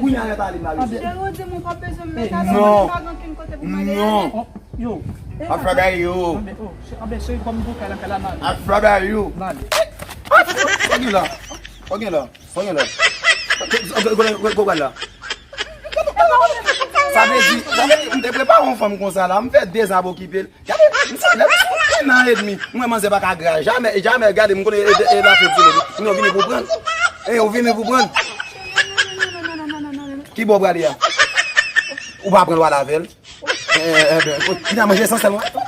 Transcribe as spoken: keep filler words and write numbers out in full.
Kounya lè pale m la resi. Cheri, ou di m ou pa bezwen m nan kay la, ou pa gen ankenn kote pou m ale. Non. Yo. Ap fè bagay yo. Anben, oh, anben, cheri, kòm pou kay la, kay la, n ale. Ap fè bagay yo. N ale. Sa gen la? Sa gen la? Sa gen la? Gwo bal la. Sa vle di, sa vle di, m te prepare yon fanm konsa la, m fè dezan ap okipe l. Gade, m sa lè m sou en an edmi. M wè manzè pa ka gra. Jamè, jamè, gade, m konnen e, e, e la fè di. Ou vini pou pran. E, ou vini pou pran. Ki bò w prale a? Ou pa pran l w al avè l. E, e, e, ou vin a manje san sèl mwen.